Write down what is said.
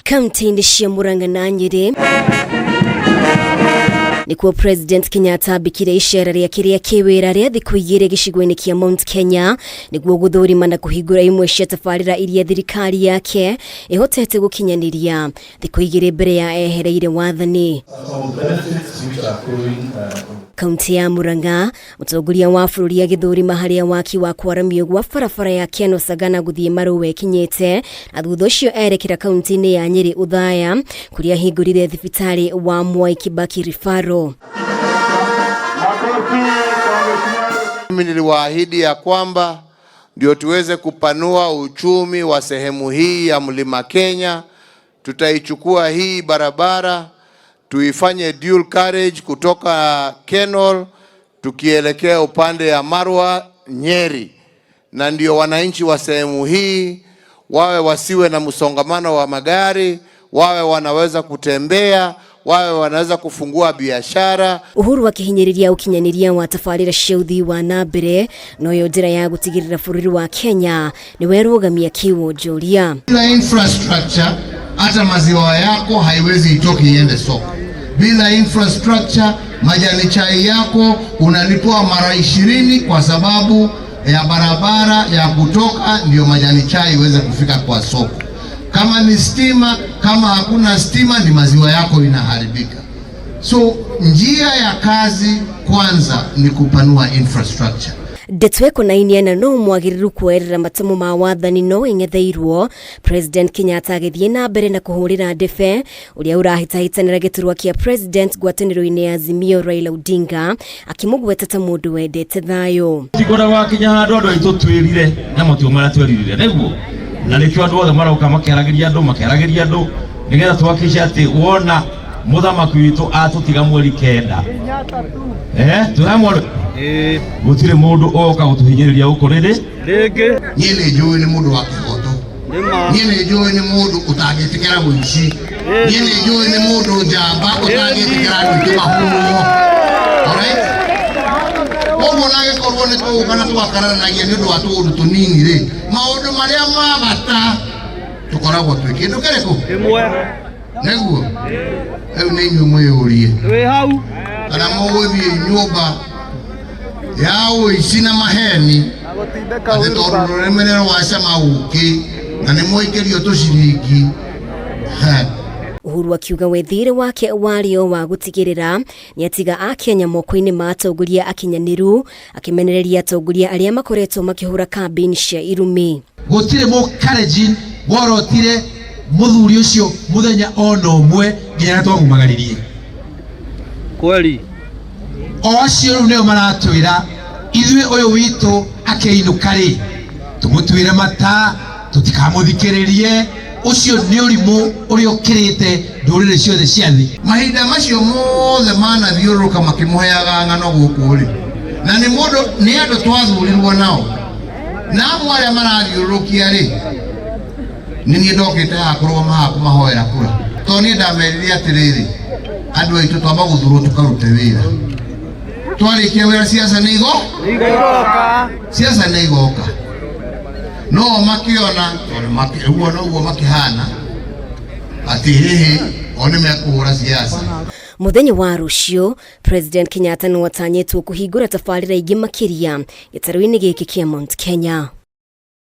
Kaunti-inĩ cia Murang'a na Nyĩrĩ nĩkuo President Kenyatta ambĩkire icera rĩake rĩa kĩwĩra rĩa thikũ igĩrĩ gĩcigo-inĩ kĩa Mount Kenya nĩguo gũthũrima na kũhingũra imwe cia tabarĩra iria thirikari yake ĩhotete gũkinyanĩria thikũ igĩrĩ mbere ya ehereire wathani. Kaunti ya Murang'a, mũtongoria wa bũrũri agĩthũrima harĩa waki wa kwaramio gwa barabara ya Keno Sagana gũthiĩ Marũwe ĩkinyĩte, na thutha ũcio erekera kaunti-inĩ ya Nyĩrĩ Ũthaya kũrĩa ahingũrire thibitarĩ wa Mwai Kibaki Referral. Mimi niliwaahidi ya kwamba ndio tuweze kupanua uchumi wa sehemu hii ya Mlima Kenya, tutaichukua hii barabara tuifanye dual carriage kutoka Kenol tukielekea upande ya Marwa Nyeri, na ndio wananchi wa sehemu hii wawe wasiwe na msongamano wa magari, wawe wanaweza kutembea, wawe wanaweza kufungua biashara. Uhuru akĩhinyĩrĩria ũkinyanĩria wa tabarĩra cia ũthii wa na mbere noyo njĩra ya gũtigĩrĩra bũrũri wa Kenya nĩ werũgamia kĩwonjoria. Bila infrastructure hata maziwa yako haiwezi itoke iende soko. Bila infrastructure majani chai yako unalipwa mara 20 kwa sababu ya barabara ya kutoka ndio majani chai iweze kufika kwa soko. Kama ni stima, kama hakuna stima ni maziwa yako inaharibika. So njia ya kazi kwanza ni kupanua infrastructure. Ndeto ĩkonainie na nũ mwagĩrĩru kuoerera matemo ma wathani no ĩng'etheirwo President Kenyatta agĩthiĩ na mbere na kũhũrĩra ndebe ũrĩa ũrahĩtahĩtanĩra gĩturwa kĩa president ngwatanĩro-inĩ ya Azimio Raila Odinga akĩmũgweta ta mũndũ wendete thayũ. Tikora wakinya handũ andũ aitũ twĩrire na matio marĩa tweririre nĩguo, na nĩkĩo andũ othe maroka makĩaragĩria andũ makĩaragĩria andũ nĩgetha tuhakikishe atĩ wona mũthamaki witũ atũtiga mweri 9 twĩ hamwe gũtirĩ mũndũ oka gũtũhinyĩrĩria gũkũ rĩrĩ rĩngĩ. Niĩ nĩ njũĩ nĩ mũndũ wa kĩhoto, niĩ nĩ njũĩ nĩ mũndũ ũtangĩtĩkĩra mũici, niĩ nĩ njũĩ nĩ mũndũ njamba ũtangĩtĩkĩra andũ aingĩ mahũrwo. Alright? Koguo nagĩkorwo nĩ tũgũka na tũgakararanagia nĩ ũndũ wa tũũndũ tũnini rĩ, maũndũ marĩa ma bata tũkoragwo twĩ kĩndũ kĩrĩkũ? Kĩmwe. Nĩguo rĩu nĩ inyuĩ mwĩyũrie Twĩ hau. kana mũgũthiĩ nyũmba ya ũici na maheni atĩ tondũ rũrĩmĩ nĩ rwacama ũkĩ na nĩ mwaikĩrio tũciringi. Uhuru akiuga we thirĩ wake warĩ o wa gũtigĩrĩra nĩ atiga a Kenya moko-inĩ ma atongoria akinyanĩru, akĩmenereria atongoria arĩa makoretwo makĩhũra kambĩini cia irumi. Gũtirĩ mũkarenjin worotire mũthuri ũcio mũthenya ona ũmwe nginya rĩrĩa twamumagaririe. Kweli. O acio rĩu nĩo maratwĩra ithuĩ ũyũ witũ akĩinũka rĩ tũmũtuĩre mata tũtikamũthikĩrĩrie. Ũcio nĩ ũrimũ ũrĩa ũkĩrĩte ndũrĩrĩ ciothe cia thĩ. Mahinda macio mothe manathiũrũrũka makĩmũheaga ng'ano gũkũ rĩ, na nĩ mũndũ nĩ andũ twathurirwo nao, na amwe arĩa marathiũrũrũkia rĩ, nĩ niĩ ndokĩte haha kũrũgama haha kũmahoera kura, tondũ niĩ ndamerire atĩrĩrĩ, andũ aitũ twamba gũthurwo tũkarute wĩra, twarĩkia wĩra siasa nĩ igo Igoka. Siasa nĩ igoka. No makĩona tondũ ũguo noguo makĩhana atĩ hihi o nĩ mekũhũra siasa. Mũthenya wa rũciũ President Kenyatta nĩ watanyĩtwo kũhingũra tabarĩra ingĩ makĩria gĩtarũ-inĩ gĩkĩ kĩa Mount Kenya.